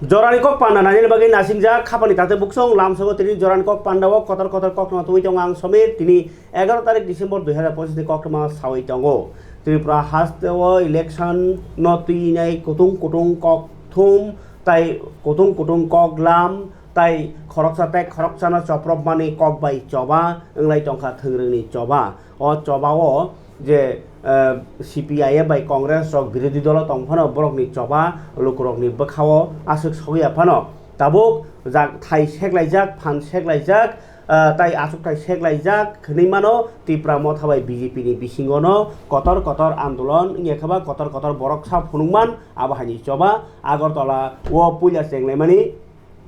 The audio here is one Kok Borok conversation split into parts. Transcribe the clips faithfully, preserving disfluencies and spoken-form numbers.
Jorani kok panda nainani bagwi nasingjak khapani tate buksong lamsogo tini jorani kok panda o kotor kotor kok no twi tongo ang Somir tini egaroh tarik December dui hazar pochisni koktwma sawi tongo. Tripura hasteo election no twinai kutung kutung kok thum tai kutung kutung kok lam tai khoroksa tai khoroksano chopropmani kok bai choba wnglai tongkha thwngrwngni choba. O choba o je, eh, C P I M bai Congress rok birodhi dolo tong phano borokni choba lukurokni bwkhao aswk sogwi ya phano tabuk jak thai seklaijak, phan seklaijak, eh, tai achukthai seklaijak hwnwi mano Tipra Motha bai B J P ni bisingo no kotor kotor andolon wngya khe ba kotor kotor borok sa phunukman abo haini choba Agartala o puila chenglaimani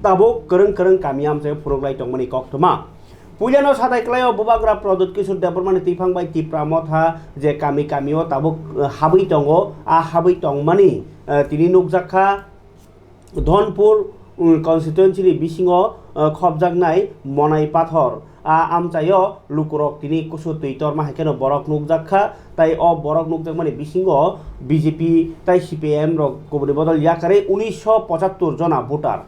tabuk kwrwng kwrwng kami amchai phunuk lai tongmani koktwma. Puilano satai kwlaio Bubagra Pradyut Kishore Debbarmani twiphang bai Tipra Motha je kami kamio tabuk, eh, habwi tongo, a habwi tongmani, eh, tini nukjak kha Dhonpur, um, constituency ni bisingo, eh, khopjaknai Monai Pathor. A amchaio lukurok tini kusu twi torma hai kheno borok nukjak kha, tai o borok nukjakmani bisingo B J P tai C P I M rok kubuni bodol yakarwi unisho pochattor jona voter.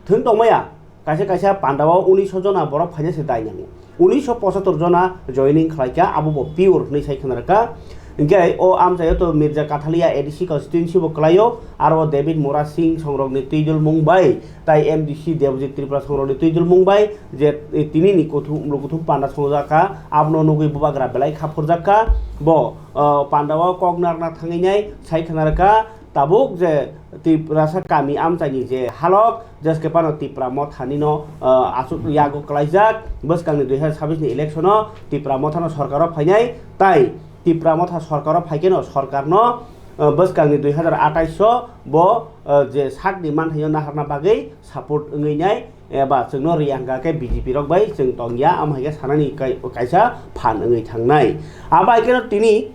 Thwng tongmaya, kaisa kaisa pandao unisho jona borok phaina se dai nango. Unisho pochattor jona joining khlaikha, abo bo pure hwnwi sai khna rwkha. Hinkhe o amchaio to Mirza Kathalia A D C constituency bo kwlaio, aro David Murad Singh songrokni twidulmung bai, tai M D C Debojit Tripura songrokni twidulmung bai, je tini ni kuthum, kuthum panda songjak kha, abono nugwi Bubagra belai kha phurjak kha, bo, uh, pandao kok narwkna thangwi nai sai khna rwkha, tabuk je Tiprasa kami amchaini je halok, jeske phano Tipra Mothani no, uh, aswk yago kwlaijak, bwskangni dui hazar sabis ni election o Tipra Mothano sorkaro phainai, tai Tipra Motha sorkaro phaikhe no sorkarno, uh, bwskangni dui hazar atais o bo, uh, je sakni manthaino naharna bagwi support wngwi nai, eba chwngno riyang kha khe B J P rok bai chwng tongya, amo hai khe sanani kai-, kaisa phan wngwi thangnai. Abo hai kheno tini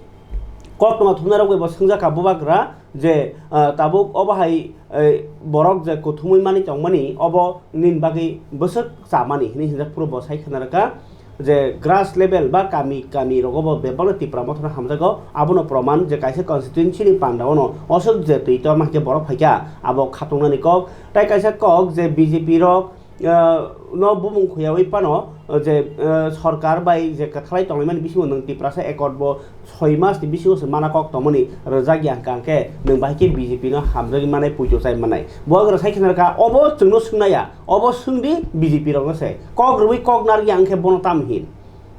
koktwma thumnai rok bai bo swngjak kha Bubagra je, ah, tabuk obo hai, eh, borok je kuthumwi mani tongmani obo nini bagwi bwswk chamani hinwi hinjak phuru bo sai khna rwkha. Je grass level ba kami kami rogo bo bebakno Tipra Mothano hamjago, abono proman je kaisa constituency ni panda ono oswk je twi torma hwnkhe borok phaikha abo khatungnani kok, tai kaisa kok je B J P rok, ah, no bumung khuyawi phano je, ah, sorkar bai je kwthalai tonglaimani bisingo nwng Tiprasa accord bo soi mas ni bisingo se mana kok tongmani rwjak ya hwnkha hwnkhe nwng bahai khe B J P no hamjagwi manai puitu chai manai. Bo ang rwsai khna rwkha obo chwngno swngnaya. Obo swngdi B J P rokno se. Kok rwui kok narwkya hwnkhe bono tam hin.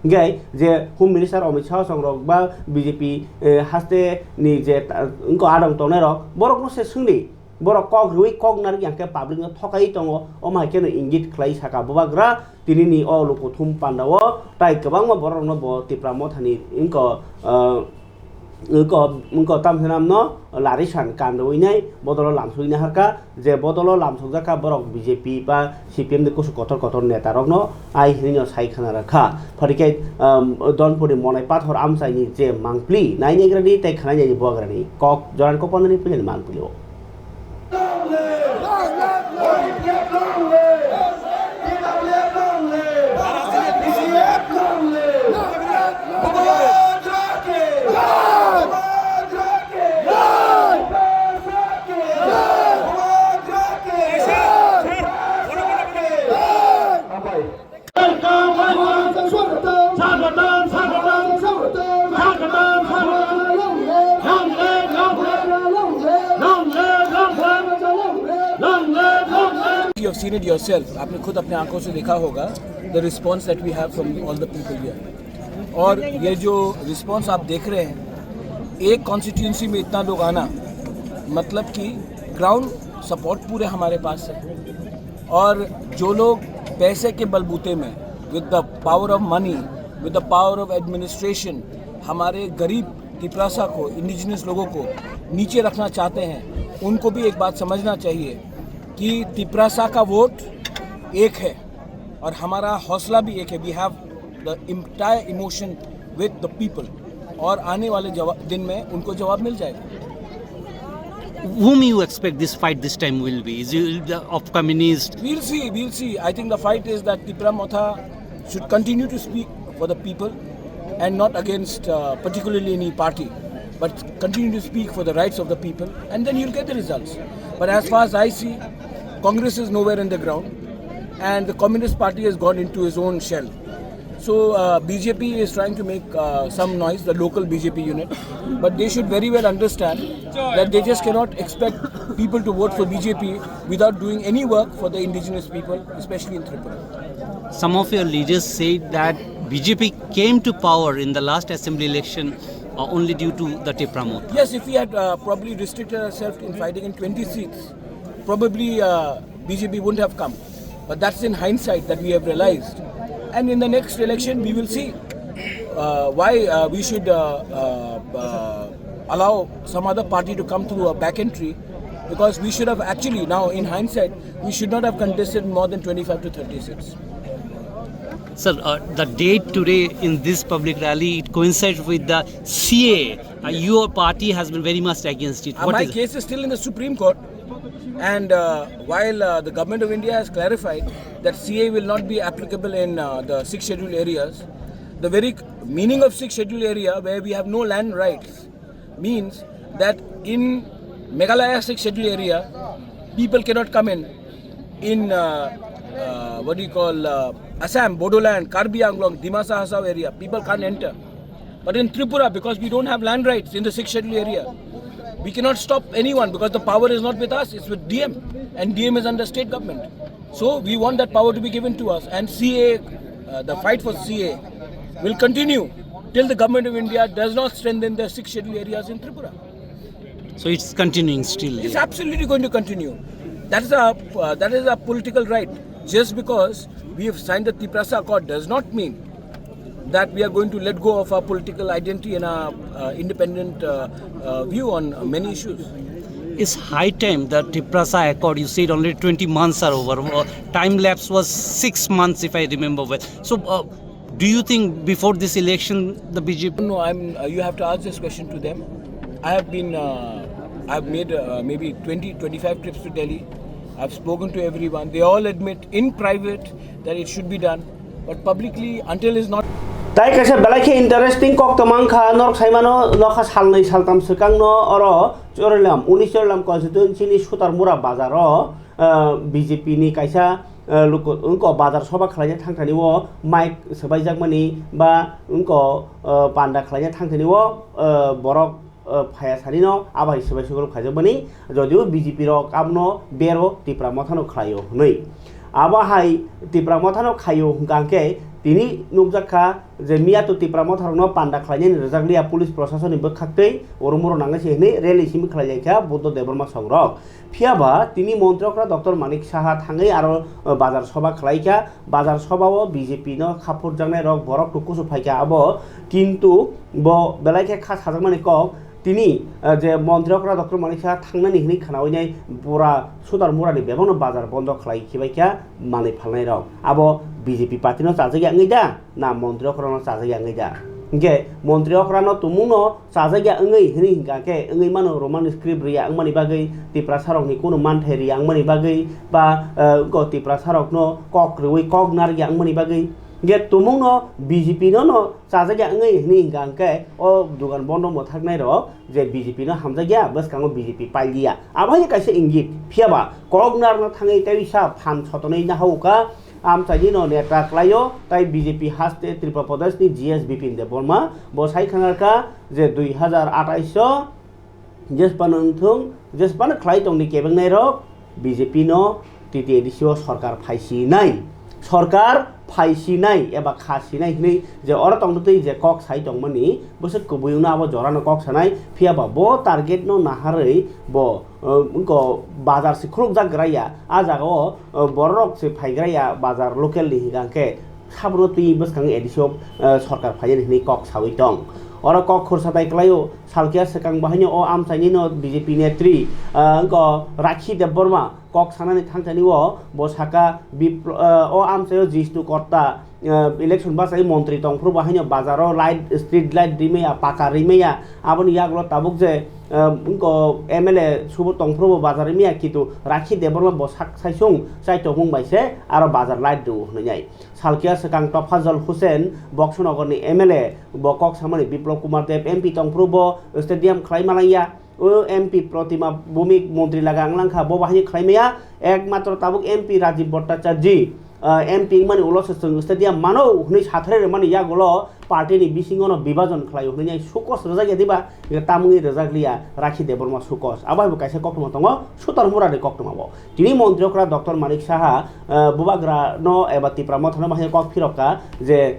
Hinkhe je Home Minister Amit Shah songrok ba B J P, eh, haste ni je ta-, wngkha adong tongnai rok, borokno se swngdi. Borok kok rwui kok narwkya hwnkhe public no thokai tongo. Omo hai kheno ingit khlai saka Bubagra tini ni o lukuthum panda o tai kwbangma borok rokno bo Tipra Mothani wngkha, eh, Wngkha, wngkha, tamo hwnwi no larisan kanrwi nai bodolo lamsogwi naharkha, je bodolo lamsokjak kha borok B J P ba C P M ni kusu kotor kotor neta rokno ai hwnwi no sai khna rwkha. Phari khe, um, Dhonpurni Monai Pathor amchaini je mangpli nai naigrani tei khwnai nai bubagrani kok jorani kok pandani puilani mangpli o. You have seen it yourself, आपने खुद अपने आंखों से देखा होगा, the response that we have from all the people here. और ये जो रिस्पॉन्स आप देख रहे हैं, एक कॉन्स्टिट्यूएंसी में इतना लोग आना, मतलब कि ग्राउंड सपोर्ट पूरे हमारे पास है। और जो लोग पैसे के बलबूते में, with the power of money, with the power of administration, हमारे गरीब तिपरासा को, इंडिजिनस लोगों को नीचे रखना चाहते हैं, उनको भी एक बात समझना चाहिए कि तिपरासा का वोट एक है और हमारा हौसला भी एक है। We have the entire emotion with the people, और आने वाले जवा-, दिन में उनको जवाब मिल जाएगा। Whom you expect this fight this time will be? Is it the, of communist? We'll see, we'll see. I think the fight is that Tipra Motha should continue to speak for the people and not against, uh, particularly any party, but continue to speak for the rights of the people, and then you'll get the results. But as far as I see, Congress is nowhere in the ground, and the Communist Party has gone into his own shell. So uh, B J P is trying to make uh, some noise, the local B J P unit, but they should very well understand that they just cannot expect people to vote for B J P without doing any work for the indigenous people, especially in Tripura. Some of your leaders said that B J P came to power in the last assembly election uh, only due to the Tipra Motha. Yes, if we had uh, probably restricted ourselves in fighting in twenty seats, probably uh, B J P wouldn't have come. But that's in hindsight that we have realized. And in the next election, we will see uh, why uh, we should uh, uh, uh, allow some other party to come through a back entry, because we should have actually, now in hindsight, we should not have contested more than twenty-five to thirty seats. Sir, uh, the date today in this public rally, it coincides with the C A A. Uh, your party has been very much against it. Uh, What my is case is still in the Supreme Court, and uh, while uh, the government of India has clarified that C A A will not be applicable in uh, the sixth schedule areas, the very meaning of sixth schedule area, where we have no land rights, means that in Meghalaya sixth schedule area, people cannot come in. In uh, uh, what do you call uh, Assam, Bodoland, Karbi Anglong, Dimasa Hasao area, people can't enter. But in Tripura, because we don't have land rights in the sixth schedule area, we cannot stop anyone because the power is not with us, it's with D M, and D M is under state government. So we want that power to be given to us, and C A A, uh, the fight for C A A will continue till the government of India does not strengthen the sixth schedule areas in Tripura. So it's continuing still. It's absolutely going to continue. That is a uh, that is a political right. Just because we have signed the Tiprasa Accord does not mean that we are going to let go of our political identity and our uh, independent uh, uh, view on many issues. It's high time that Tiprasa Accord, you said only twenty months are over. Uh, time lapse was six months, if I remember well. So, uh, do you think before this election, the B J P? No, I'm. Uh, you have to ask this question to them. I have been. Uh, I've made uh, maybe twenty, twenty-five trips to Delhi. I've spoken to everyone. They all admit in private that it should be done. But publicly, until is not. Tai kaisa belai khe interesting kok tongmang kha, norok saimano nokha salnwi saltam swkangno oro Chorilam, uni Chorilam constituency ni Sutarmura bazaro, uh, B J P ni kaisa, uh, luku, wngko bazar soba khlaina thangthani o mic swbaijakmani ba wngko, uh, panda khlaina thangthani o, uh, borok uh, phaya sanino abo hai swbai sugruk khaijakmani, jodio B J P rok abono bero Tipra Mothano khlaio hwnwi. Abo hai Tipra Mothano khaio hwnkha khe tini nukjak kha je miya to Tipra Motharokno panda khlainani rwjakliya police proshasonni bwkhaktwi urumuro nangnai se hwnwi rally simi khlailaikha Buddha Debbarma songrok. Phiyaba tini montri okra Doctor Manik Saha thangwi aro, uh, bazar soba khlaikha. Bazar sobao B J P no khaphurjaknai rok borok tu kusu phaikha abo, kintu bo belai khe kha sajakmani kok tini, eh, je montri okra Doctor Manik Saha thangnani hwnwi khnaui nai pura Sutar Murani bebakno bazar bondo khlai khibai kha manwi phalnai rok. Abo B J P party no chajak ya wngwi da, na montri okra no chajak ya wngwi da? Hinkhe montri okra no tumung no chajak ya wngwi hwnwi hinkha khe wngwi mano Roman script riya wngmani bagwi, Tiprasa rokni kunu manthai riya wngmani bagwi, ba, eh, go Tiprasa rokno kok rwui kok narwkya wngmani bagwi. Hinkhe tumungno B J P no no chajak ya wngwi hwnwi hinkha hinkhe o dugan bondo mwthaknai rok je B J P no hamjakya, bwskango B J P pailiya. Abo hai kaisa ingit. Phiyaba kok narwkna thangwi tei sa phan sotonwi nahauka, amchaini no neta klaio, tai B J P haste Tripura Pradesh ni G S Bipin Debbarma bo sai khanarkha je dui hazar atais o Jesphano wngthung, jesphano khlai tongni kebengnai rok B J P no T T A D C o sorkar phaisinai, sorkar phaisinai eba khasinai hwnwi je oro tongtwi je kok sai tongmani, bwswk kubui wngno abo jorano kok sanai, phiyaba bo target no naharwi bo, uh, wngko bazar se khulukjak graya, a jagao, uh, bororok se phaigraya bazar local ni hinkha khe, sabono twi bwskang A D C o, eh, sorkar phainani hwnwi kok saui tong. Oro kok khursa tai kwlaio, salkhe swkang bo haino o amchaini no B J P netri, eh, wngko Rakhi Debbarma kok sanani thangthani o bo saka Bipl-, eh, o amchaio Jishnu Kotta, eh, election bachai montri tongphuru bo haino bazaro light, street light rimaya, paka rimaya, aboni yagulo tabuk je, eh, wngko M L A subo tongphuru bo bazar rimaya, kintu Rakhi Debbarma bo sak saisung chai tongmung bai se aro bazar light rwo hwnwi nai. Salkia swkang Tofazol Hussain, Boksonogorni M L A, bo kok samani Biplop Kumar Deb M P tongphuru bo stadium khlai malaiya. O M P Protima Bhumik montri laga wnglang kha, bo bahai khlai maya, ekmatro tabuk M P Rajiv Bhattacharya ji, ah, M P wngmani ulo se chwng stadium mano hwnwi sathrai rwmani yagulo party ni bisingo no bibajon khlai hwnwi sukos rwjak ya diba, tamungni rwjak liya Rakhi Debbarma sukos. Abo hai bo kaisa koktwma tongo, Sutar Murari koktwma bo. Tini montri okra Doctor Manik Saha, ah, bubagra no eba Tipra Motha no bahai kok phirok kha je,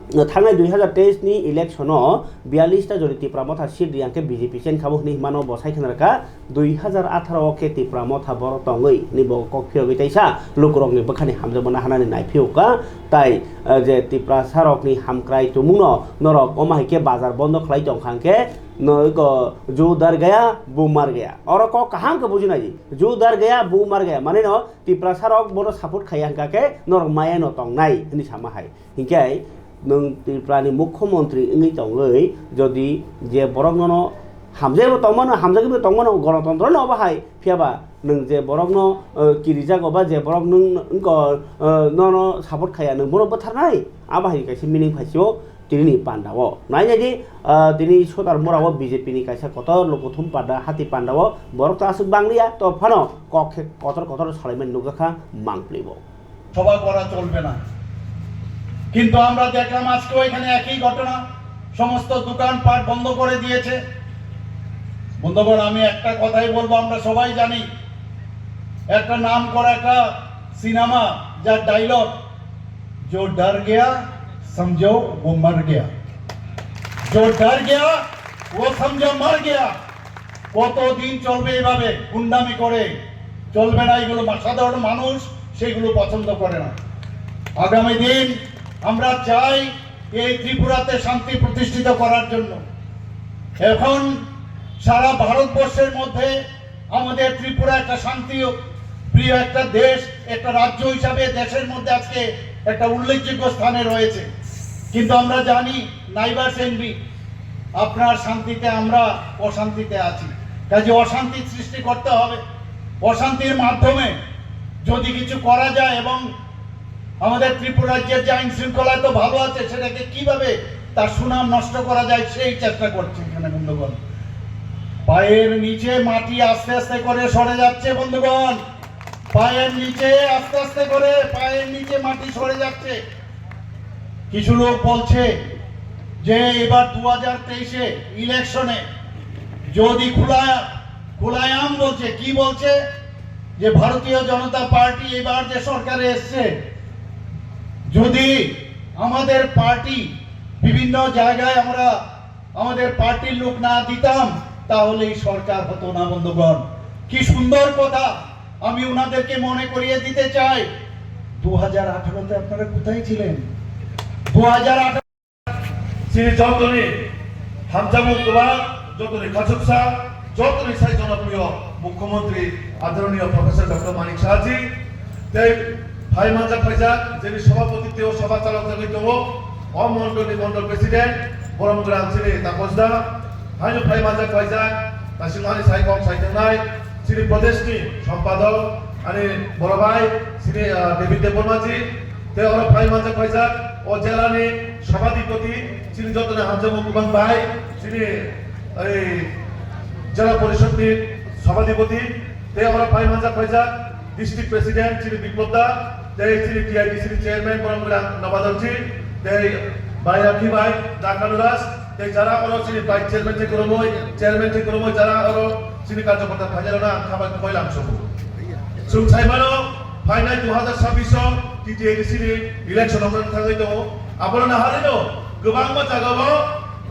Thangnai dui hazar teis ni election o biyallis ta jodi Tipra Motha seat riyang khe B J P chen khabo hwnwi himano bo sai khna rwkha. Dui hazar atharo o khe Tipra Motha borok tongwi hwnwi bo kok phiyogwi taisa lukurokni bwkhani hamjakmano hanani nai phiyok kha. Tai, eh, je Tiprasa rokni hamkrai tumungno norok omo hai khe bazar bondo khlai tong kha hwnkhe no eko ju dar gaya bu mar gaya. Oro kok kaham khe bujinai di. Ju dar gaya bu mar gaya. Mane no Tiprasa rok bono support khaiya hwnkha khe norok maya no tongnai hwnwi sama hai. Hinkhe nwng Tripura ni mukhyamantri wngwi tongwi jodi je borok nono hamjaibo tongmano, hamjagwibo tongmano, gonotontro no obo hai, phiyaba nwng je borokno, eh, kirijago ba je borok nwng, nwng, eh, nono support khaiya, nwng bono bwtharnai, abo hai kaisa meaning phaisio tini ni panda o. Nainai di, eh, tini Sotar Mura o B J P ni kaisa kotor lukuthum panda, hati panda o borok to aswk bangliya, to phano kok khe kotor kotor salaimani nukjakha mangpli bo. সভা করা চলবে না। কিন্তু আমরা দেখলাম আজকেও এখানে একই ঘটনা, সমস্ত দোকানপাট বন্ধ করে দিয়েছে। বন্ধুগণ, আমি একটা কথাই বলবো, আমরা সবাই জানি, একটা নাম করা একটা সিনেমা, যার ডায়লগ, "জো ডর গয়া, সমঝো ও মর গয়া। জো ডর গয়া, ও সমঝো মর গয়া।" কতদিন চলবে এভাবে গুন্ডামি করে? চলবে না, এগুলো মা-, সাধারণ মানুষ সেগুলো পছন্দ করে না। আগামী দিন আমরা চাই এই ত্রিপুরাতে শান্তি প্রতিষ্ঠিত করার জন্য। এখন সারা ভারতবর্ষের মধ্যে আমাদের ত্রিপুরা একটা শান্তি প্রিয় একটা দেশ, একটা রাজ্য হিসাবে দেশের মধ্যে আজকে একটা উল্লেখযোগ্য স্থানে রয়েছে। কিন্তু আমরা জানি, নাইবার সেনবি, আপনার শান্তিতে আমরা অশান্তিতে আছি। কাজে অশান্তি সৃষ্টি করতে হবে। অশান্তির মাধ্যমে যদি কিছু করা যায় এবং আমাদের ত্রিপুরা রাজ্যের যে আইন শৃঙ্খলা তো ভালো আছে, সেটাকে কিভাবে তার সুনাম নষ্ট করা যায়, সেই চেষ্টা করছে এখানে বন্ধুগণ। পায়ের নিচে মাটি আস্তে আস্তে করে সরে যাচ্ছে বন্ধুগণ, পায়ের নিচে আস্তে আস্তে করে পায়ের নিচে মাটি সরে যাচ্ছে। কিছু লোক বলছে যে এবার দু হাজার তেইশে ইলেকশনে যদি খোলা, খোলায়াম বলছে, কি বলছে? যে ভারতীয় জনতা পার্টি এবার যে সরকারে এসছে, যদি আমাদের পার্টি বিভিন্ন জায়গায় আমরা আমাদের পার্টির লোক না দিতাম, তাহলে এই সরকার হতো না বন্ধুগণ। কি সুন্দর কথা, আমি ওনাদেরকে মনে করিয়ে দিতে চাই, দু হাজার আঠারোতে আপনারা কোথায় ছিলেন? দু হাজার আঠারো Chini jotoni hamjakmung kwbang, jotoni khachuksa, jotoni sai jonopriyo Mukhyamantri Adoroniyo Professor Doctor Manik Saha ji, tei phai manjak phaijak, jeni Sabhapati tei o sabha chalok jagwi tongo, o mondolni mondol president, Borom Gram chini Taposh da, haino phai manjak phaijak, Tasingmani sai kok sai tongnai, chini Pradeshni Sompadok, ani borobai, chini, ah, David Debbarma ji, tei oro phai manjak phaijak, o jela ni Sabhadipati, chini jotoni hamjakmung kwbang bai, chini ei Jela Porishod ni Sabhadipati, tei oro phai manjak phaijak District President chini Biplop da, tei chini T I D C ni Chairman Borom Gwnang Nobadar ji, tei bai Rakhi bai Dakanuraj, tei jara oro chini Vice Chairman thik kwrwngwi, Chairman thik kwrwngwi jara oro chini karjokorta phainairokno ang kha bai koi lamsogo. Chwng sai mano, phainai dui hazar sabbish o T T A D C ni election wngna thangwi tongo. Abono naharino kwbangma jagao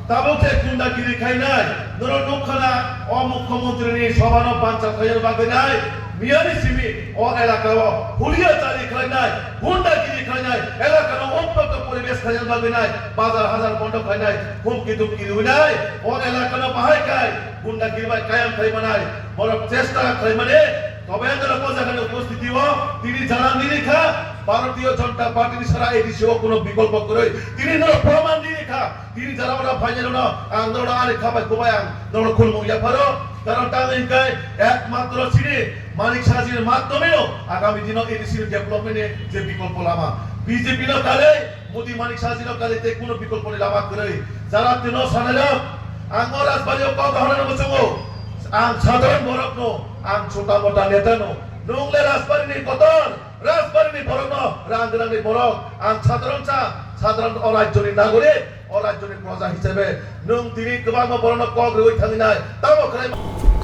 tabuk se gundagiri khainai. Norok nukha na, o mukhyamantri ni sobhano bancha khaina bagwi nai. Miyani simi o elaka o hulia chari khlainai, gundagiri khlainai, elaka no uttoto poribesh khaina bagwi nai, bazar hazar bondo khlainai, humki dhumki rwinai, o elaka no bahai khai gundagiri bai kayam khai manai, borok chesta khai mani, tobe norok o jaga ni upostiti o tini jana nini kha, Bharatiya Janata Party ni sara A D C o kuno bikolpo kwrwi, tini norok proman nini kha. Tini jara ora phainai rokno ang norokno ani kha bai kubai ang norokno khulumung yapharo. Karon tamo hwnkhe ekmatro chini Manik Saha jini madhyomeno agami dino A D C ni development ni je bikolpo lama. B J P no kale, Modi Manik Saha jino kale tei kuno bikolpo ni lama kwrwi. Jara tino sanai rok, ang o rajbari o kok hwnwi muchungo. Ang sadharon borokno, ang chota mota netano, nwng le Rajbarini kotor, Rajbarini borokno, rang gwnangni borok, ang sadharon cha, sadharon o rajyoni nagorik, o rajyoni proja hisabe nwng tini kwbangma borokno kok rwui thanginai, tamo khlai.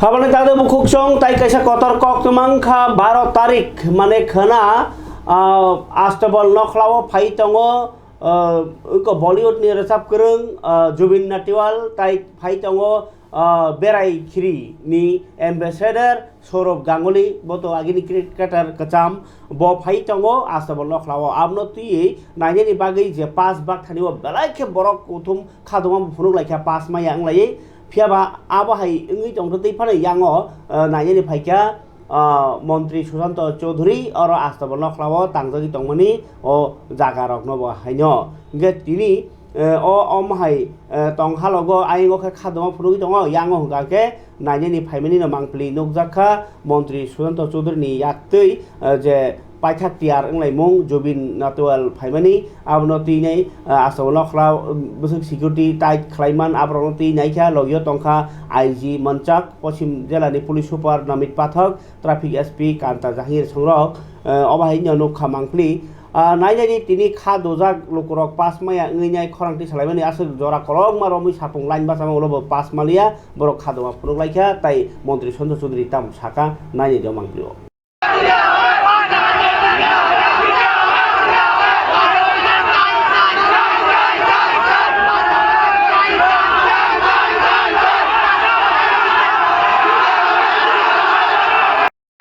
Khabani tangde bukhuk song tai kaisa kotor kok twmang kha baro tarik, mane khana, ah, Astabal Nokhlao phai tongo, ah, iko Bollywood ni rwchap kwrwng, ah, Zubeen Nautiyal tai phai tongo, ah, berai khiri ni ambassador Sourav Ganguly, bo to agini cricketer kwcham, bo phai tongo Astabal Nokhlao. Abono twiwi nainani bagwi je pass bak thani o belai khe borok kuthum khadoma bo phunuk laikha pass maya wnglaiwi. Phiya ba abo hai wngwi tongtho tei phano yango, ah, nainani phaikha, ah, Montri Sushanta Chowdhury oro Astabal Nokhlao tangjagwi tongmani o jaga rokno bo haino. Hwnkhe tini, eh, o, omo hai, eh, tong halogo ayingo khe khadoma phunugwi tongo, yango hwnkha khe nainani phaimani no mangpili nukjak kha Montri Sushanta Chowdhury ni yaktwi, eh, je paithak tiyar wnglaimung Zubeen Nautiyal phaimani, abono twinai, ah, Astabal Nokhlao, um, bwswk security tight khlaiman, aborokno twi naikha, logio tongkha I G Manchak, Poschim Jela ni Police Super Namit Pathak, Traffic S P Kanta Jahangir songrok, eh, obo hai no nukha mangpili. Ah, nainani tini kha dojak lukurok pass maya wngwi nai khorang twi salaimani aswk jora kolokma romwi sapung line bachama ulo bo pass maliya, borok kha doma phunuk laikha, tai Montri Sushanta Chowdhury tamo saka nainani o mangpili o.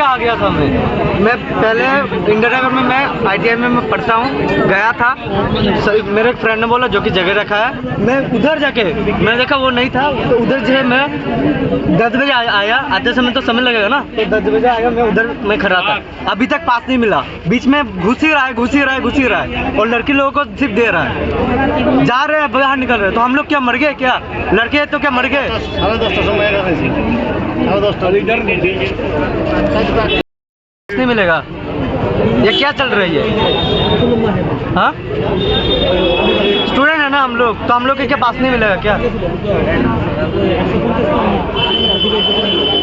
आ गया था मैं। मैं पहले इंदिरा नगर में, मैं आईटीआई में मैं पढ़ता हूँ, गया था। स-, मेरे एक फ्रेंड ने बोला जो कि जगह रखा है, मैं उधर जाके, मैं देखा वो नहीं था, तो उधर जो है मैं दस बजे आ-, आया, आते समय तो समय लगेगा ना, तो दस बजे आएगा, मैं उधर मैं खड़ा था। अभी तक पास नहीं मिला, बीच में घुस ही रहा है, घुस ही रहा है, घुस ही रहा है, और लड़की लोगों को सिर्फ दे रहा है। जा रहे हैं, बाहर निकल रहे हैं, तो हम लोग क्या मर गए क्या? लड़के हैं तो क्या मर गए? সাড়ে দশটার সময় এখানে এসেছি। সাড়ে দশটা। नहीं मिलेगा। ये क्या चल रही है? हाँ, स्टूडेंट है ना हम लोग, तो हम लोग के क्या पास नहीं मिलेगा क्या?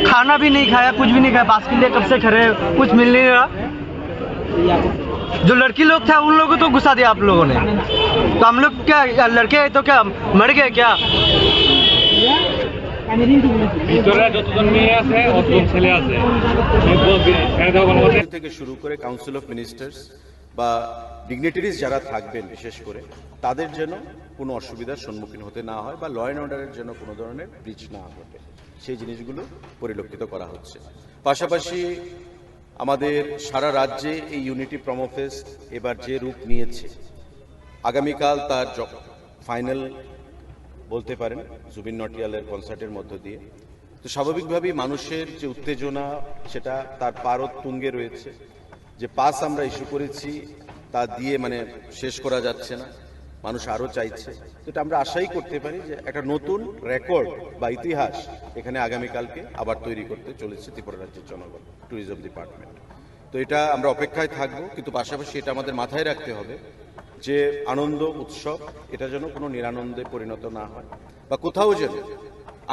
खाना भी नहीं खाया, कुछ भी नहीं खाया, पास के लिए कब से खड़े हैं, कुछ मिल नहीं रहा। जो लड़की लोग था उन लोगों को तो घुसा दिया आप लोगों ने, तो हम लोग क्या, लड़के हैं तो क्या मर गए क्या? ভিতরে যতজন মেয়ে আছে, অতজন ছেলে আছে। এই বলবি, ছেড়ে দেওয়া ভালো হবে। থেকে শুরু করে কাউন্সিল অফ মিনিস্টার্স বা ডিগনিটারিজ যারা থাকবেন, বিশেষ করে তাদের যেন কোনো অসুবিধার সম্মুখীন হতে না হয় বা ল অ্যান্ড অর্ডারের যেন কোনো ধরনের ব্রিচ না ঘটে, সেই জিনিসগুলো পরিলক্ষিত করা হচ্ছে। পাশাপাশি আমাদের সারা রাজ্যে এই ইউনিটি প্রমো ফেস্ট এবার যে রূপ নিয়েছে, আগামীকাল তার জ-, ফাইনাল বলতে পারেন জুবিন নটিয়ালের কনসার্টের মধ্য দিয়ে। তো স্বাভাবিকভাবেই মানুষের যে উত্তেজনা, সেটা তার পারদ তুঙ্গে রয়েছে। যে পাস আমরা ইস্যু করেছি, তা দিয়ে মানে শেষ করা যাচ্ছে না, মানুষ আরও চাইছে। তো এটা আমরা আশাই করতে পারি যে একটা নতুন রেকর্ড বা ইতিহাস এখানে আগামীকালকে আবার তৈরি করতে চলেছে ত্রিপুরা রাজ্যের জনগণ, ট্যুরিজম ডিপার্টমেন্ট। তো এটা আমরা অপেক্ষায় থাকবো, কিন্তু পাশাপাশি এটা আমাদের মাথায় রাখতে হবে যে আনন্দ উৎসব এটা যেন কোনো নিরানন্দে পরিণত না হয় বা কোথাও যেন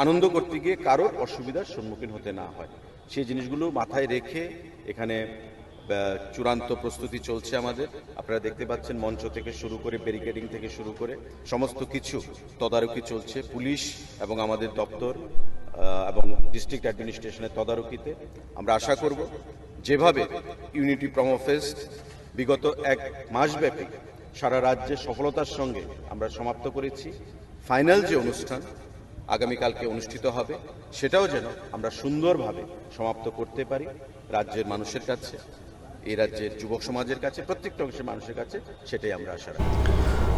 আনন্দ করতে গিয়ে কারোর অসুবিধার সম্মুখীন হতে না হয়। সেই জিনিসগুলো মাথায় রেখে এখানে, আহ, চূড়ান্ত প্রস্তুতি চলছে আমাদের। আপনারা দেখতে পাচ্ছেন মঞ্চ থেকে শুরু করে, ব্যারিকেডিং থেকে শুরু করে সমস্ত কিছু তদারকি চলছে। পুলিশ এবং আমাদের দপ্তর, আহ, এবং ডিস্ট্রিক্ট অ্যাডমিনিস্ট্রেশনের তদারকিতে আমরা আশা করব যেভাবে ইউনিটি প্রমো ফেস্ট বিগত এক মাসব্যাপী সারা রাজ্যে সফলতার সঙ্গে আমরা সমাপ্ত করেছি, ফাইনাল যে অনুষ্ঠান আগামীকালকে অনুষ্ঠিত হবে, সেটাও যেন আমরা সুন্দরভাবে সমাপ্ত করতে পারি। রাজ্যের মানুষের কাছে, এই রাজ্যের যুবক সমাজের কাছে, প্রত্যেকটা অংশের মানুষের কাছে সেটাই আমরা আশা রাখি।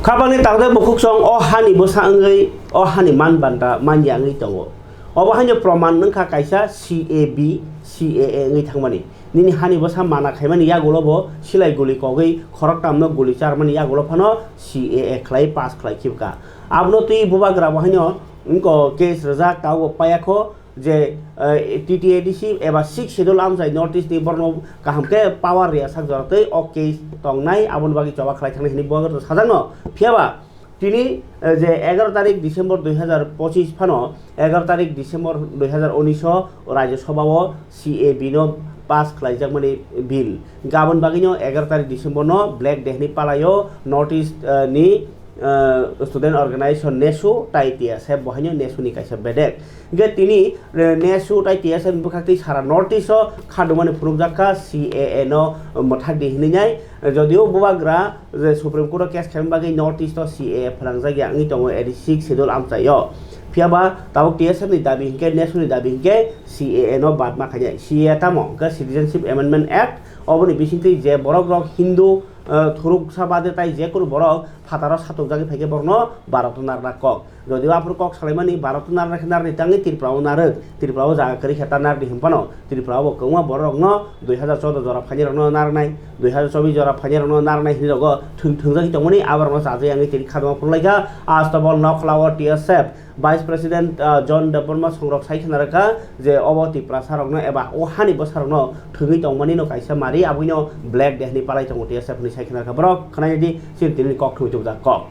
Khabangni tangde bukhuk song o hani bwsa wngwi, o hani man banda manya wngwi tongo. Obo haino proman wngkha kaisa C A B, C A A wngwi thangmani. Nini hani bwsa mana khaimani yagulo bo silai guli kogwi khoroktamno guli charmani yagulo phano C A A khlai pass khlai khibka. Abono twi bubagra bo haino wngko case rwjak, tabuk paiya kho je, eh, T T A D C eba Sixth Schedule amchai North East ni borokno kaham khe power riya sak jora twi o case tongnai, aboni bagwi choba khlai thangnai hwnwi bubagra sajakno. Phiyaba Tini, eh, je egaroh tarik December dui hazar pochis phano, egaroh tarik December dui hazar unis o Rajya Sabha o C A B no pass khlaijakmani bill. Gabon bagwino egaroh tarik December no Black Day hinwi palaio North East, eh, ni, eh, Student Organization nesu tai T S F bo haino nesu ni kaisa bedek. Hingke tini, eh, nesu tai T S F ni bwkhak twi sara North East o khadumani phunukjak kha C A A no mwthak di hinwi nai. Jodio bubagra je Supreme Court o case khaimani bagwi North East o C A A phalangjak ya wngwi tongo eighty six schedule amchaio. Phiyaba tabuk T S F ni dabi hinkhe, nesu ni dabi hinkhe C A A no bad ma khainai. C A A tamo? Hwnkhe Citizenship Amendment Act, oboni bisingtwi je borok rok Hindu, eh, thuruksa bade tai jekunu borok phataro satokjagwi phaikhe borokno Bharat o narwkna kok. Jodio aphuru kok salaimani Bharat o narwkna khe narwkni tangwi Tripura o narwk, Tripura o jaga kwrwi khe ta narwkdi hinphano Tripura o bo kwbangma borok rokno dui hazar choudo jora phainai rokno narwknai, dui hazar chobis jora phainai rokno narwknai hinwi rogo thwng thwngjagwi tongmani aborokno chajak yangwi tini khadoma phunukhlaikha. Astabol Nokhla o T S F Vice President, ah, John Debbarma songrok sai khna rwkha je obo Tiprasa rokno eba o hani bwsa rokno thwngwi tongmani no kaisa mari aboni no Black Day hinwi palai tongo T S F hinwi sai khna rwkha. Borok khnaidi chini tini kok thwngwi tubujak kok.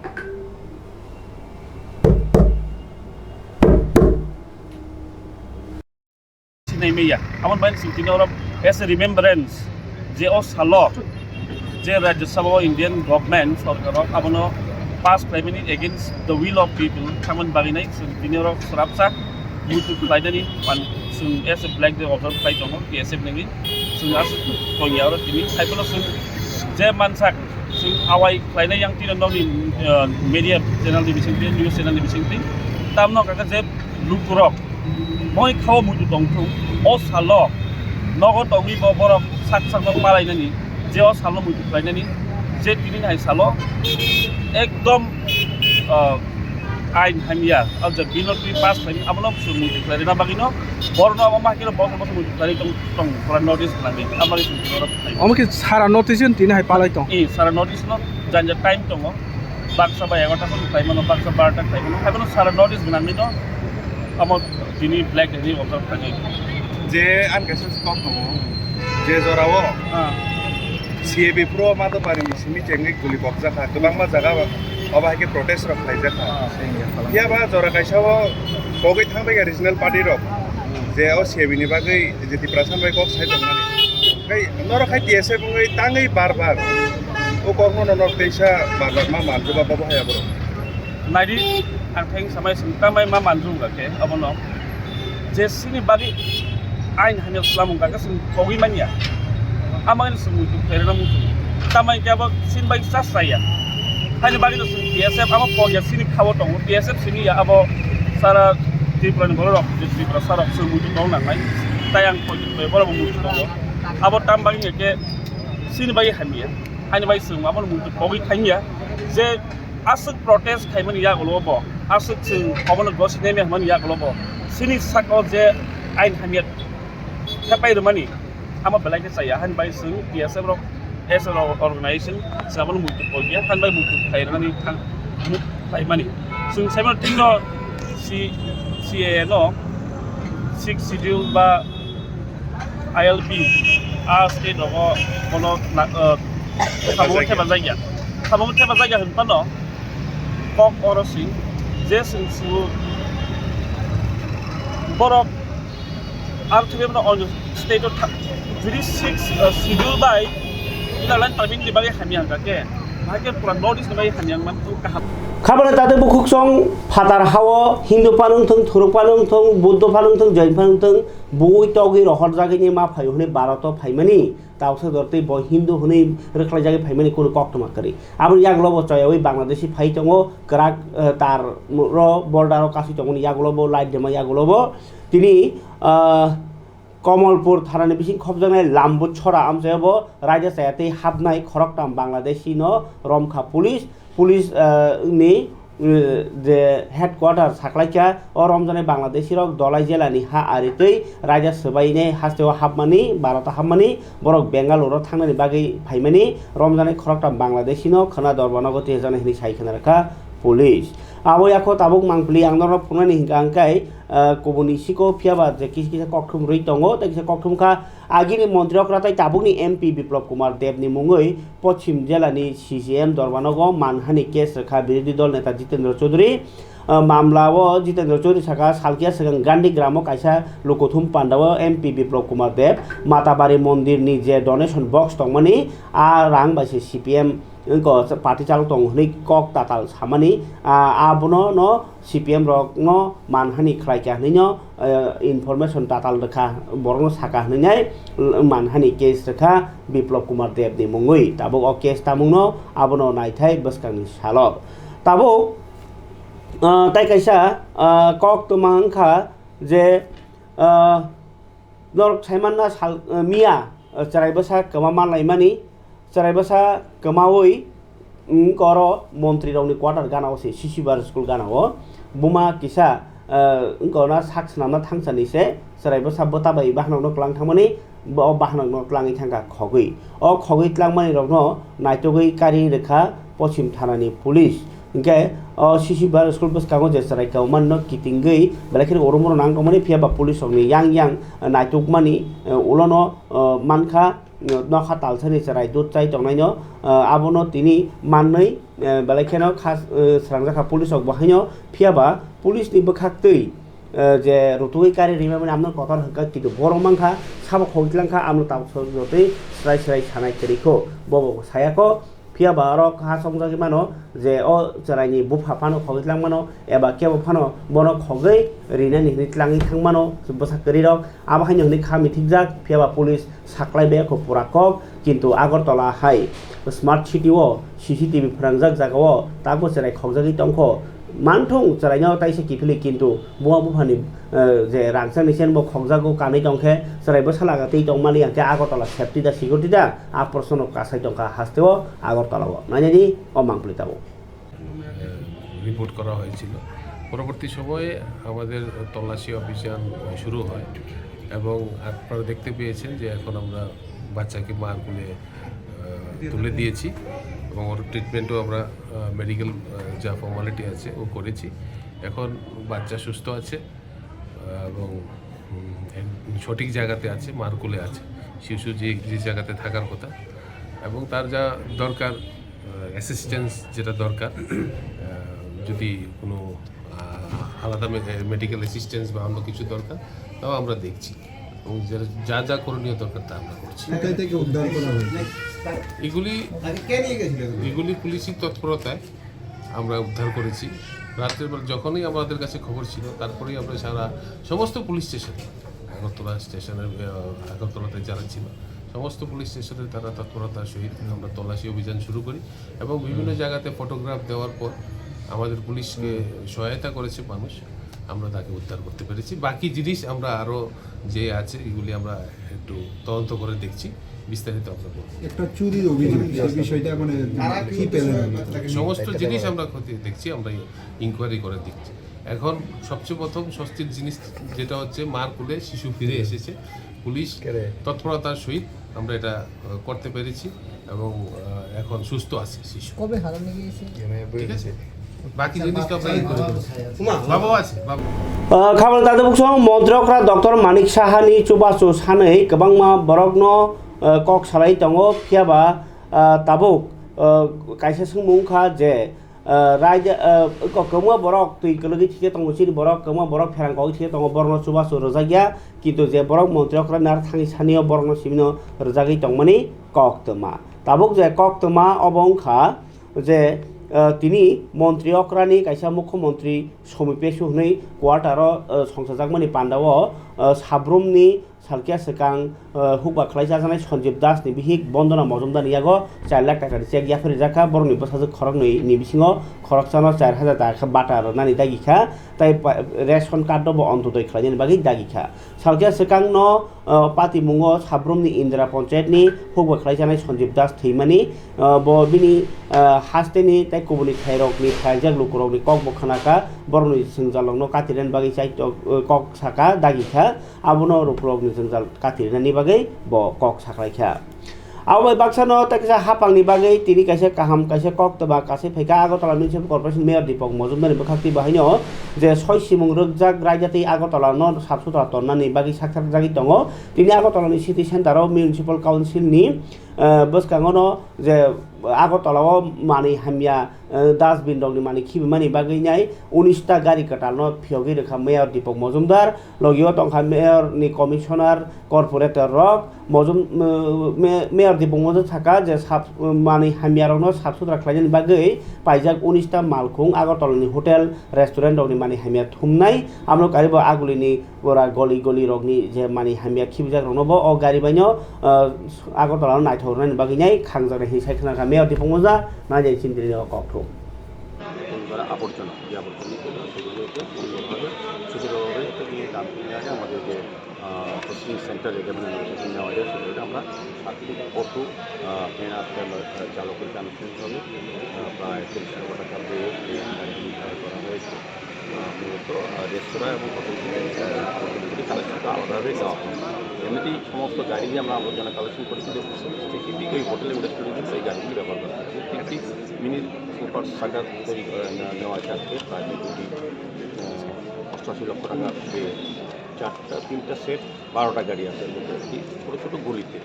Sinai maya. Amon bai sing tini oro as a remembrance je o salo je Rajya Sabha o Indian government sorkar rok abono pass khlaimani against the will of people thamani bagwi nai sing tini oro srapsa muitu khlainani pan sing as a Black Day observe khlai tongo T S F nangwi sing as tonya oro tini haiphano sing je mansak sing awai khlainai yang tino nokni, uh, media channel ni bisingtwi, news channel ni bisingtwi tamno kaka je lukurok moi khao muitu tongthung, o salo nogo tongwi bo borok sak sakno palainani, je o salo muitu khlainani, je tini hai salo ekdom, ah, ain hamya, o je bill no twi pass khlaini, abono chwng muitu khlairina bagwino, borno abo ma hakhe borno muitu khlai tong, tong, pura notice khlai, aboni chwng borok khlai. Omo khe sara notice tini hai palai tong? Eh, sara notice no janja time tongo. Baksa ba egarota phano khlai mano, baksa barota khlai mano. Haiphano sara notice gwnangwi no amo tini Black Day ni observe khlainai. Je ang kaisa kok tongo, je jorao Ah. C A B pro Madhupari ni simi chengwi guli bokjak kha, kwbangma jaga o, obo hai khe protest rok khlaijak kha. Ah. Phiya ba jora kaisa o kogwi thangbai kha regional party rok, je o C A B ni bagwi je Tiprasa bai kok sai tongmani. Tei norok hai T S F wngwi tangwi bar bar o kokno norok teisa bar bar ma manjak ba bobo hai aborok. Naidi, ang theng samai sing tamai ma manjak khe abono. Je sini bagwi ain hamya swlamung kha khe sing kogwi manya. Amani sing muitu khairana muitu. Tamai khe abo sini bagwi chas raya. Haini bagwi no sing T S F abo kogya sini khao tongo. T S F sini ya abo sara Tripura ni borok rok, je Tripura sarok sing muitu tong nangnai. Tai ang kogwi borok muitu tongo. Abo tam bagwi khe sini bagwi hamya. Haini bagwi sing abo muitu kogwi thangya. Je aswk protest khaimani yagulo bo, aswk chwng obono gosi naima hwnmani yagulo bo, chini saka-o je ain hamya thepai rwmani, amo belai khe chaya, hani bai chwng T S F rok as a organization chwng abono muitu kogya, hani bai muitu khairwnani thang, mu-, khlaimani. Chwng saimano tino C-, C A A no sixth schedule ba I L P, a state rogo bono na, uh, samung thepajak ya. Samung thepajak ya hwn phano kok oro sing je chwng su borok aro thwiwi bono on state o tha-, judi six, uh, schedule bai inner line permit ni bagwi hamya hwnka khe, bahai khe pura North East ni bagwi hamya wngmani kaham. Khabana tate bukhuksong phatar hao Hindu phano wngthung, Thuruk phano wngthung, Buddho phano wngthung, Jain phano wngthung, bui togwi rohorjagwi ni ma phaio hwnwi Bharat o phaimani, tausa jortwi bo Hindu hwnwi rwkhlaijagwi phaimani kunu koktwma kwrwi. Aboni yagulo bo choyaui Bangladeshi phai tongo, kwrak, eh, tar ro border o kasui tongmani yagulo bo, light dema yagulo bo. Tini, ah, Kamalpur thanani bising khopjaknai Lambut Chora amchaio bo raida chaya tei hapnai khoroktham Bangladeshi no romkha police. Police, ah, ni, eh, je headquarter saklaikha, o romjaknai Bangladeshi rok Dhalai jela ni ha ari tei raida swbainai hasteo hapmani, Bharat o hapmani, borok Bengaluru o thangnani bagwi phaimani, romjaknai khoroktham Bangladeshi no khwna dorba nogo twijaknai hinwi sai khwna rwkha. Police. Abo yakho tabuk mangpili ang norok phunuknani hinkha hwnkhe, ah, kubuni siko phiyaba je kis-, kisa kokthum rwi tongo, tei kisa kokthum kha agini montri okra tei tabukni M P Biplab Kumar Debni mungwi Pochim Jelani C C M Dorbanogo manhani case rwkha birodhi dol neta Jitendra Chaudhary. Ah, mamla o Jitendra Chaudhary saka salkiya swkang Gandhi Gramo kaisa lukuthum pandao M P Biplab Kumar Deb Matabari mondirni je donation box tongmani a rang bai se C P M wngkha party chalo tongo hwnwi kok tatal samani, ah, abono no C P M rokno manhani khlaikha hwnwi no, eh, information tatal rwkha, borokno saka hwnwi nai manhani case rwkha Biplab Kumar Debni mungwi. Tabuk o case tamungno abono naithai bwskangni salo. Tabuk, ah, tai kaisa, ah, kok twma wngkha je, ah, norok saimanna sal, eh, miya, eh, chwrai bwsa kwma manlaimani, chwrai bwsa kwmawi, mm, oro montri rokni quarter gana o se C C Bar school gana o buma kisa, eh, wngkha na sak swnamna thangsani se chwrai bwsa bwta bai bahanokno kwlang thangmani, bo-, o bahanokno kwlangwi thangkha khogwi. O khogwi twlangmani rokno naitugwi kari rwkha Pochim thanani police. Hinkhe o C C Bar school bwskango je chwrai kwmani no kitingwi belai kheno urumrok nang tongmani, phiya ba police rokni yang yang naitukmani, eh, ulono, eh, mankha, eh, nokha talsani chwrai dut chai tongnaino, eh, abono tini manwi, eh, belai kheno kha, eh, srangjak kha police rok bo haino, phiya ba police ni bwkhak twi, eh, je rutugwi kari rimani amno kotor hwnkha, kintu borok mankha sabo khogwi twlangkha, amno tabuk jotoi swrai swrai sanai kwrwi kho, bobo sayakho. Phiya ba oro ha chongjagwi mano je o chwraini bupha phano khogwi tlang mano eba kebo phano bono khogwi rinani hwnwi tlangwi thang mano bwsa kwrwirok. Abo haino hwnwi kha mithikjak, phiya ba police saklai bai kho pura kok, kintu Agartala hai smart city o C C T V phwrangjak jagao tabuk chwrai khogjagwi tongkho. Manthung chwraino taisa kiphilwi, kintu buma buphani, eh, je rangchakni chen bo khokjago kanwi tongkhe, chwrai bwsalaga twi tongmani, hwnkhe Agartala safety da security da, a proshno kasai tongkha hasteo Agartala o. Nainani o mangpili tabuk. Report করা হয়েছিল। পরবর্তী সময়ে আমাদের তল্লাশি অভিযান শুরু হয় এবং আপনারা দেখতে পেয়েছেন যে এখন আমরা বাচ্চাকে মার কোলে, আহ, তুলে দিয়েছি এবং ওর ট্রিটমেন্টও আমরা, আহ, মেডিকেল, আহ, যা ফর্মালিটি আছে ও করেছি। এখন বাচ্চা সুস্থ আছে, আহ, এবং, উম, এক-, সঠিক জায়গাতে আছে, মার কোলে আছে। শিশু যে, যে জায়গাতে থাকার কথা এবং তার যা দরকার, আহ, অ্যাসিস্ট্যান্স যেটা দরকার, আহ, যদি কোনো, আহ, আলাদা মে-, মেডিকেল অ্যাসিস্ট্যান্স বা অন্য কিছু দরকার, তাও আমরা দেখছি। এবং যার, যা যা করণীয় দরকার, তা আমরা করছি। কোথায় থেকে উদ্ধার করা হয়েছে? এগুলি, এগুলি পুলিশি তৎপরতায় আমরা উদ্ধার করেছি। রাত্রের বেলা যখনই আমাদের কাছে খবর ছিল, তারপরেই আমরা সারা সমস্ত পুলিশ স্টেশনে, আগরতলা স্টেশনের, আহ, আগরতলাতে যারা ছিল, সমস্ত পুলিশ স্টেশনে তারা তৎপরতার সহিত আমরা তল্লাশি অভিযান শুরু করি এবং বিভিন্ন জায়গাতে ফটোগ্রাফ দেওয়ার পর আমাদের পুলিশকে সহায়তা করেছে মানুষ, আমরা তাকে উদ্ধার করতে পেরেছি। বাকি জিনিস আমরা আরও যে আছে, এগুলি আমরা একটু তদন্ত করে দেখছি, বিস্তারিত আমরা বলবো। একটা চুরির অভিযোগ, সেই বিষয়টা মানে কি পেলেন আপনারা? সমস্ত জিনিস আমরা খতিয়ে দেখছি, আমরা ইনকোয়ারি করে দেখছি। এখন সবচেয়ে প্রথম স্বস্তির জিনিস যেটা হচ্ছে, মার কোলে শিশু ফিরে এসেছে। পুলিশ তৎপরতার সহিত আমরা এটা, আহ, করতে পেরেছি এবং, আহ, এখন সুস্থ আছে শিশু। কবে হারানো গিয়েছে? ঠিক আছে, বাকি জিনিস তো আমরা ইয়ে করে দেবো। বাবাও আছে, বাবা। Ah, khabal tadabukso montri okra Doctor Manik Sahani chubachu sanwi kwbangma borokno, ah, kok salai tongo, phiya ba, ah, tabuk, ah, kaisa swngmung wngkha je, ah, raida, ah, kwbangma borok twi kwlwgwi thikhe tongo, chini borok kwbangma borok pherang kogwi thikhe tongo, borokno chubachu rwjakya, kintu je borok montri okra nar thangwi sanio borokno simino rwjagwi tongmani koktwma. Tabuk je koktwma obo wngkha je, ah, tini montri okrani kaisa mukhyamantri Somi Pesu hwnwi quarter-o, ah, songchajakmani pandao, ah, sabrumni salkhe swkang, ah, hukba khlai chajaknai Sanjib Das ni bihik Bondona Mojumdar ni yago char lakh taka ni cheque yapharwi rijak kha. Borokni bwsajwk khoroknwi ni bisingo khoroksano char hajar taka khe bata rwnani dagi kha, tei pa-, ration card no bo Antyodoi khlainani bagwi dagi kha. Salkhe swkang no, ah, patimungo sabrumni Indira Panchayat ni hukba khlai chajaknai Sanjib Das thwimani, ah, bo bini, ah, hasteni tei kubuni khairokni khlaijak lukurokni kok bo khna kha, borokni jwngjal rokno katirnani bagwi chaitok, ah, kok saka dagi kha. Abono lukurokni jwngjal katirnani bagwi bo kok saklaikha. Abo bai baksano tei kisa hapangni bagwi tini kaisa kaham kaisa koktwma kasai phaikha Agartala Municipal Corporation Mayor Deepak Majumdarni bwkhaktwi bahaino je soi simung rwkjak raida tei Agartalano sap sutra tonnani bagwi sakthakjagwi tongo. Tini Agartalani City Centre-o Municipal Council-ni, eh, bwskangono je Agartalao manwi hamya, eh, dustbin rokni manwi khibimani bagwi nai unis ta gari kwtalno phiyogwi rwkha Mayor Deepak Majumdar. Logio tongkha Mayor ni Commissioner, Corporator rok. Mojum-, me-, Mayor Deepak Majumdar saka je sap-, manwi hamya rokno sap sutra khlainani bagwi paijak unis ta malkhung Agartala ni hotel, restaurant rokni manwi hamya thumnai. Amno karibo agulini pura goli goli rokni je manwi hamya khibijak rokno bo o gari baino, ah, Agartala no naithok rwnani bagwi nai khangjak nai hinwi sai khna kha Mayor Deepak Majumdar. Nai jai chini tini o kok thum. পরিবারের আবর্জনা, যে আবর্জনাগুলো সেগুলোকে সুন্দরভাবে, সুন্দরভাবে নিয়ে ডাম্পিং ইয়ার্ডে আমাদের যে, আহ, প্রসেসিং সেন্টার, যেখানে আমরা প্রসেসিং নেওয়া যায়, সেগুলোকে আমরা সাত ফিট অটো, আহ, ভ্যান আসলে আমরা, আহ, চালু করেছি আনুষ্ঠানিকভাবে। আহ, প্রায় তেইশ লক্ষ টাকা ব্যয়ে এই গাড়িটি হায়ার করা হয়েছে। আহ, মূলত, আহ, রেস্তোরাঁ এবং হোটেল থেকে, আহ, হোটেল থেকে কালেকশনটা আলাদাভাবে নেওয়া হয়। এমনিতেই সমস্ত গাড়ি দিয়ে আমরা আবর্জনা কালেকশন করি, কিন্তু স্পেসিফিক ওই হোটেল এবং রেস্টুরেন্টের জন্য এই গাড়িগুলি ব্যবহার করা হয়। তিনটি মিনি সুপার সাগার তৈরি করে, আহ, নেওয়া আছে আজকে প্রায় দুই কোটি, আহ, অষ্টাশি লক্ষ টাকা ব্যয়ে। চারটা, তিনটা সেট, বারোটা গাড়ি আছে এর মধ্যে আর কি, ছোটো ছোটো গলিতে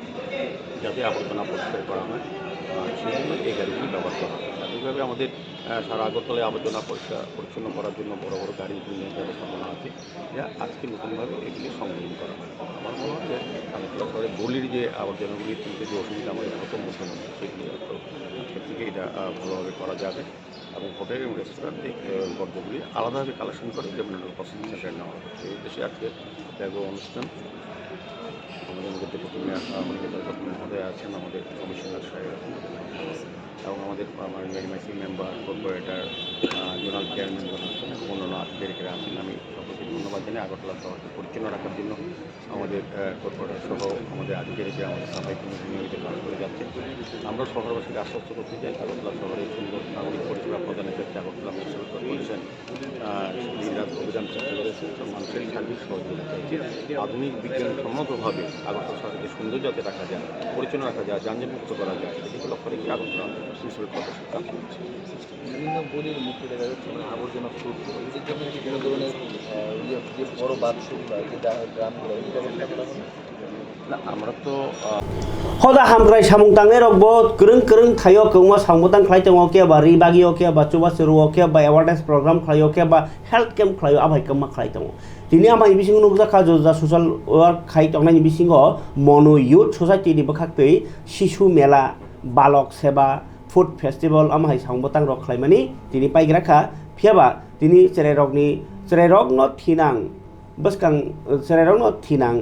যাতে আবর্জনা পরিষ্কার করা হয়, আহ, সেই জন্য এই গাড়িগুলি ব্যবহার করা হয়। স্বাভাবিকভাবে আমাদের, আহ, সারা আগরতলায় আবর্জনা পরিষ্কার পরিচ্ছন্ন করার জন্য বড় বড় গাড়ি নিয়ে ব্যবস্থাপনা আছে, যা আজকে নতুনভাবে এগুলি সংযোজন করা হয়। আমার মনে হয় যে আগরতলা শহরে গলির যে আবর্জনাগুলি তুলতে যে অসুবিধা আমাদের প্রথম প্রথম হচ্ছে, সেগুলি হয়তো আজকের থেকে এটা, আহ, ভালোভাবে করা যাবে। এবং হোটেল এবং রেস্টুরেন্ট এই, আহ, বর্জ্যগুলি আলাদাভাবে কালেকশন করে ডেভেলপমেন্ট প্রসেসিং সেন্টারে নেওয়া হবে। এই উদ্দেশ্যে আজকে ত্যাগ অনুষ্ঠান। আমাদের মধ্যে ডেপুটি মেয়র, আহ, মণিকান্ত দত্ত মহোদয় আছেন, আমাদের কমিশনার সাহেব আছেন, এবং আমাদের, আমার এমআইসি মেম্বার, কর্পোরেটর, আহ, জোনাল চেয়ারম্যান যারা আছেন এবং অন্যান্য আধিকারিকরা আছেন। আমি সকলকে ধন্যবাদ জানাই আগরতলা শহরকে পরিচ্ছন্ন রাখার জন্য। আমাদের, আহ, কর্পোরেটর সহ আমাদের আধিকারিকরা আমাদের সাফাই কর্মী নিয়মিত কাজ করে যাচ্ছে। আমরা শহরবাসীকে আশ্বস্ত করতে চাই, আগরতলা শহরে সুন্দর নাগরিক পরিষেবা প্রদানের ক্ষেত্রে আগরতলা মিউনিসিপ্যাল কর্পোরেশন, আহ, দিনরাত অভিযান চালিয়ে যাচ্ছে এবং মানুষের সার্বিক সহযোগিতা চাইছে। আধুনিক বিজ্ঞানসম্মতভাবে আগরতলা শহরকে সুন্দর যাতে রাখা যায়, পরিচ্ছন্ন রাখা যায়, যানজট মুক্ত করা যায়, সেদিকে লক্ষ্য রেখে আগরতলা মিউনিসিপ্যাল কর্পোরেশন কাজ করছে। বিভিন্ন গলির মুখে দেখা যাচ্ছে মানে আবর্জনা স্তূপ। এদের জন্য কি কোনো ধরনের, আহ, ইয়ে, যে বড় বাথরুম বা যে ডা-, ড্রামগুলো, এই ব্যবস্থা করা হলো? না, আমরা তো, আহ, Hoda hamkrai samung tangnai rok bo kwrwng kwrwng thaio kwbangma samung bwtang khlai tongo, khe ba ri bagio, khe ba chubachu rwo, khe ba awareness program khlaio, khe ba health camp khlaio, abai kwbangma khlai tongo. Tini amai bisingo nukjakha juda juda social work khai tongnaini bisingo Monu Youth Society ni bwkhaktwi Sishu Mela, Balok Seba, Food Festival, amo hai samung bwtang rok khlaimani tini paigra kha. Phiya ba tini chwrai rokni, chwrai rokno thinang bwskang, chwrai rokno thinang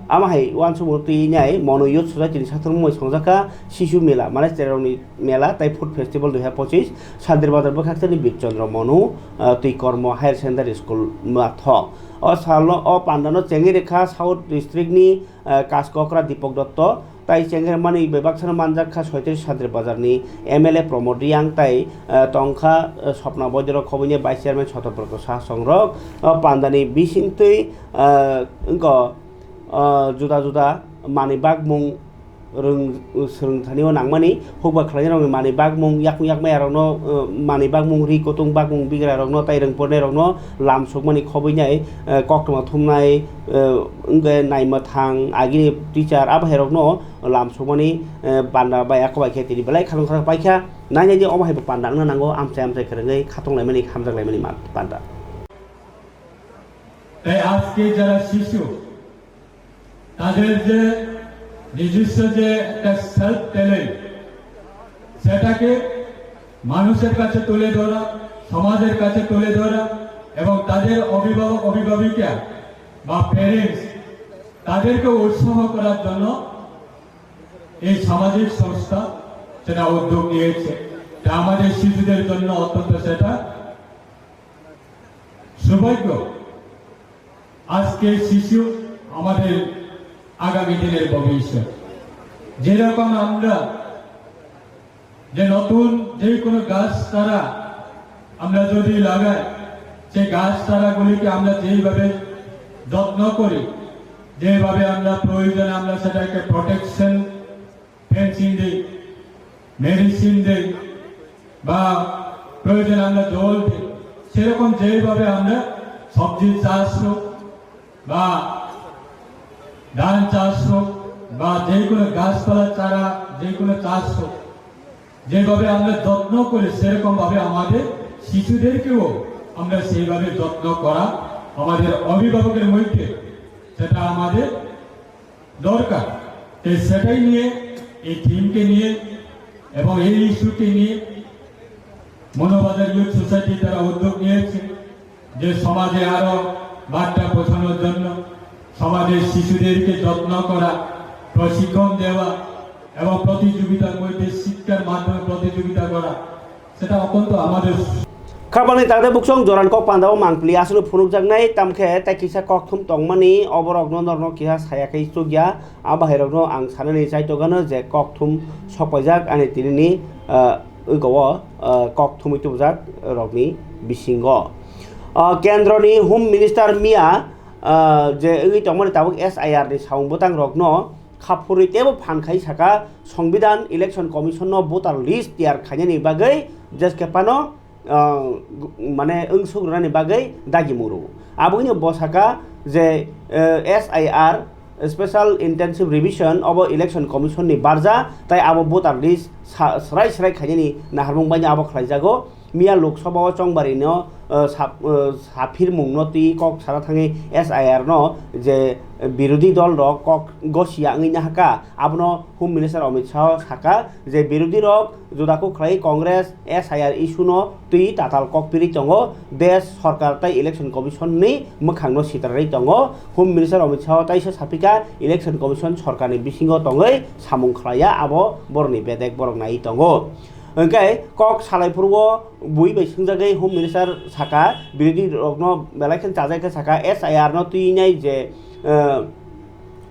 amo hai uansukmung twi nai Monu Youth Society ni satung mui songjak kha Sishu Mela, mane chwrai rokni mela tei Food Festival dui hazar pochis Santir Bazar bwkhak sani Bikchandra Monu, ah, Twi Kormo Higher Secondary School Mathok. O salno, o pandano chengwi rwkha South District ni, ah, Kaskokra Deepak Dotto. Tai chengmani bai baksano manjak kha soitris Sadri Bazar ni M L A Pramod Reang tai, eh, tong kha, eh, Swapna Boidoro khobwi ni Vice Chairman Sotobroto Saha song rok. O panda ni bising twi, eh, wngkha, eh, juda juda manwi bakmung rwng, swrwng thani o nangmani hukba khlai rok ni manwi bakmung yakung yak maya rok no, eh, manwi bakmung ri kutung bakmung bigra rok no tai rwng pornai rok no lam sukmani khobwi nai, eh, koktwma thumnai, eh, wngkhe naimwthang agini teacher abo hai rokno lam sukmani, eh, panda bai ako bai khe tini belai khatungkha paikha. Nainai di omo hai bo panda wngna nango, amchai amchai kwrwngwi khatunglaimani, hamjaklaimani ma-, panda. তাই আজকে যারা শিশু, তাদের যে নিজস্ব যে একটা self talent, সেটাকে মানুষের কাছে তুলে ধরা, সমাজের কাছে তুলে ধরা এবং তাদের অভিভাবক অভিভাবিকা বা প্যারেন্টস, তাদেরকে উৎসাহ করার জন্য এই সামাজিক সংস্থা সেটা উদ্যোগ নিয়েছে। তা আমাদের শিশুদের জন্য অত্যন্ত সেটা সৌভাগ্য। আজকে শিশু আমাদের আগামী দিনের ভবিষ্যৎ। যেরকম আমরা যে নতুন যে কোনো গাছ চারা আমরা যদি লাগাই, সেই গাছ চারাগুলিকে আমরা যেইভাবে যত্ন করি, যেভাবে আমরা প্রয়োজনে আমরা সেটাকে প্রোটেকশন ফেন্সিং দেই, মেডিসিন দেই বা প্রয়োজনে আমরা জল দেই, সেরকম যেইভাবে আমরা সবজি চাষ হোক বা ধান চাষ হোক বা যে কোনো গাছপালা চারা, যে কোনো চাষ হোক, যেভাবে আমরা যত্ন করি সেরকম ভাবে আমাদের শিশুদেরকেও আমরা সেইভাবে যত্ন করা আমাদের অভিভাবকের মধ্যে সেটা আমাদের দরকার। তো সেটাই নিয়ে, এই থিমকে নিয়ে এবং এই ইস্যুকে নিয়ে মনোবাজার ইউথ সোসাইটি তারা উদ্যোগ নিয়েছে যে সমাজে আরো বার্তা পৌঁছানোর জন্য সমাজের শিশুদেরকে যত্ন করা, প্রশিক্ষণ দেওয়া এবং প্রতিযোগিতার মধ্যে শিক্ষার মাধ্যমে প্রতিযোগিতা করা, সেটা অত্যন্ত আমাদের Khabangni takte buksong joran kok pandao mangpili aswkno phunukjaknai, tamkhe tei kisa kokthum tongmani oborokno norno kisa saya khe chukya, a bahairokno ang sanani chaitokgano je kokthum sokpaijak ani tinini, ah, ego o, ah, kok thumwi tubujak rokni bisingo. Ah, kendroni Home Minister miya, ah, je wngwi tongmani tabuk S I R ni samung bwtang rokno khaphurwi teibo phan khai saka, Songbidan Election Commission no voter list tiyar khainani bagwi jeske phano, ah, gu-, mane wngsuk rwnani bagwi dagi muru. Aboni bo saka je, eh, S I R, Special Intensive Revision, obo Election Commission ni barja, tai abo voter list sa-, srai srai khainani naharmung bai abo khlaijago. Miya Lok Sabha o Chongbari no, eh, sap-, eh, saphirmung no twi kok sana thangwi S I R no je birodhi dol rok kok gosia wngwi nahaka, abono Home Minister Amit Shah saka je birodhi rok juda kok khlai Congress S I R issue no twi tatal kok pirwi tongo, desh sorkar tai Election Commission ni mwkhang no sitrarwi tongo. Home Minister Amit Shah taisa saphika Election Commission sorkar ni bisingo tongwi samung khlaiya, abo borokni bedek borok naiwi tongo. Hwnkhe kok salai phuru o bui bai swngjagwi Home Minister saka, birodhi rokno belai khe chajai khe saka, S I R no twi nai je, eh,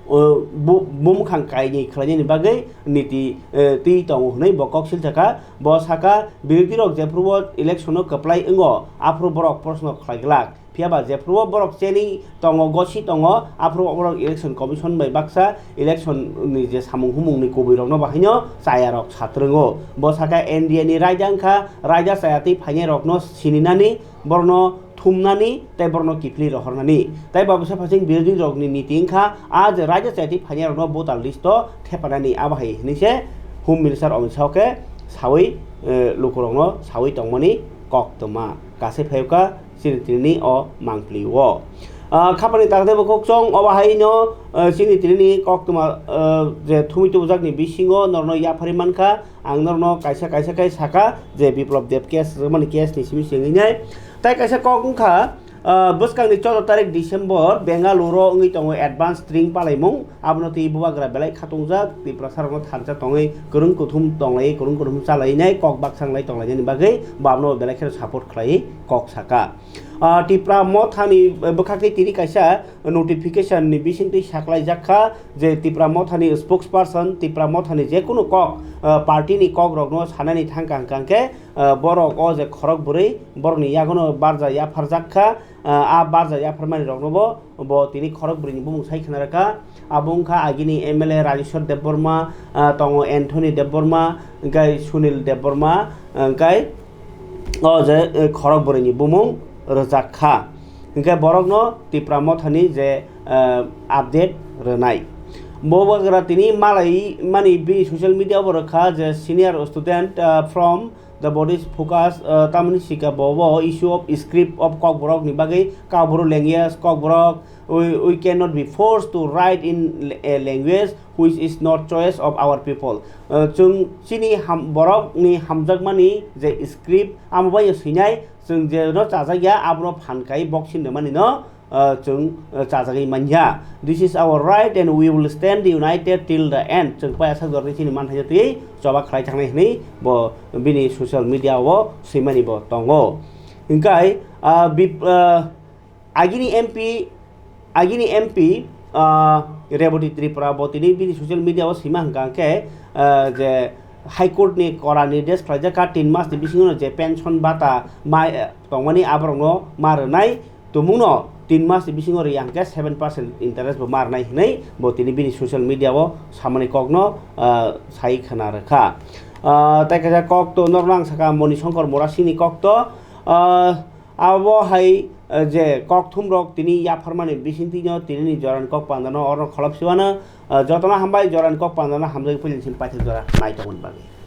o bu-, bumkhang kainwi khlainani bagwi niti, eh, twi tongo hwnwi bo kok silsakha. Bo sakha, birodhi rok jephuru o election o kwplai wngo, aphuru borok proshno khlai glak. Phiya ba jephuru o borok cheni tongo, gosi tongo, aphuru o borok Election Commission bai baksa election ni je samung humung ni kubui rokno bahaino chaya rok satrwngo. Bo sakha N D A ni raida wngkha, raida chaya twi phainai rokno sininani, borokno thumnani tei borokno kiphilwi rohornani. Tai babasa phasing birodhi rokni niti wngkha, a je raida chaya twi phainai rokno voter list o thepanani, abo hai hinwi se Home Minister Amit Shah khe sawi, eh, lukurokno sawi tongmani koktwma kasai phayokha chini tinini o mangpli o. Ah, khapani takdebo kokchong obo haino, eh, chini tinini koktwma, eh, je thumwi tubujakni bisingo norokno yapharwi mankha. Ang norokno kaisa kaisa khe sakha je Biplab Deb case rwmani case ni simi se wngwi nai. Tai kaisa kok wngkha, ah, bwskangni choudo tarik December Bengaluru o wngwi tongo advance string palaimung. Abono twi bubagra belai khatungjak, Tiprasa rokno thansa tongwi kwrwng kuthum tonglai, kwrwng kuthum chalainai, kok baksa wnglai tonglainani bagwi bo abono belai kheno support khlai kok sakha. Ah, Tipra Mothani bwkhakni tini kaisa notification ni bisingtwi saklaijak kha je Tipra Mothani spokesperson, Tipra Mothani jekunu kok, ah, party ni kok rokno sanani thangkha hwnkha hwnkhe, ah, borok o je khorok bwrwi borokni yagono barja yapharjak kha, ah, a barja yapharmani rokno bo, bo tini khorok bwrwini bumung sai khna rwkha. Abo wngkha agini M L A Rajeshwar Debbarma, ah, tongo Anthony Debbarma, hwnkhe Sunil Debbarma, hwnkhe o je, eh, khorok bwrwini bumung rwjak kha. Hwnkhe borokno Tipra Mothani je, eh, update rwnai. Bo bagra tini malai mani bini social media o bo rwkha je senior student, ah, from the body's focus, ah, tamoni sika bo bo issue of script of Kokborok ni bagwi Kokborok language, Kokborok, we, we cannot be forced to write in a language which is not choice of our people. Ah, chwng chini ham-, borok ni hamjakmani je script amo bai swinai, chwng je no chajak ya abono phan kai boxing de mani no, ah, chwng, ah, chajagwi manya. This is our right and we will stand united till the end. Chwng paya sak jorni chini manthaino twi choba khlai thangnai hwnwi bo bini social media o swimani bo tongo. Hwnkhe, ah, bip-, ah, agini M P, agini M P, ah, Rebati Tripura bo tini bini social media o swima hwnkha hwnkhe, ah, je High Court ni kora nirdesh khlaijak kha, tin mas ni bisingo je pension bata ma, tongmani aborokno ma rwnai. Tumungno tin mas ni bisingo riyang khe seven percent interest bo ma rwnai hinwi bo tini bini social media o samani kokno, ah, sai khwna rwkha. Ah, tei kaisa kok to norok ang saka Moni Shankar Murasing ni kok to, ah, abo hai, ah, je kok thum rok tini yapharmani bisingtwi no tini ni jorani kok panda no oro kholop siwano, ah, jotono hambai jorani kok panda no hamjagwi puilin simi paithak jora nai tongmani bagwi.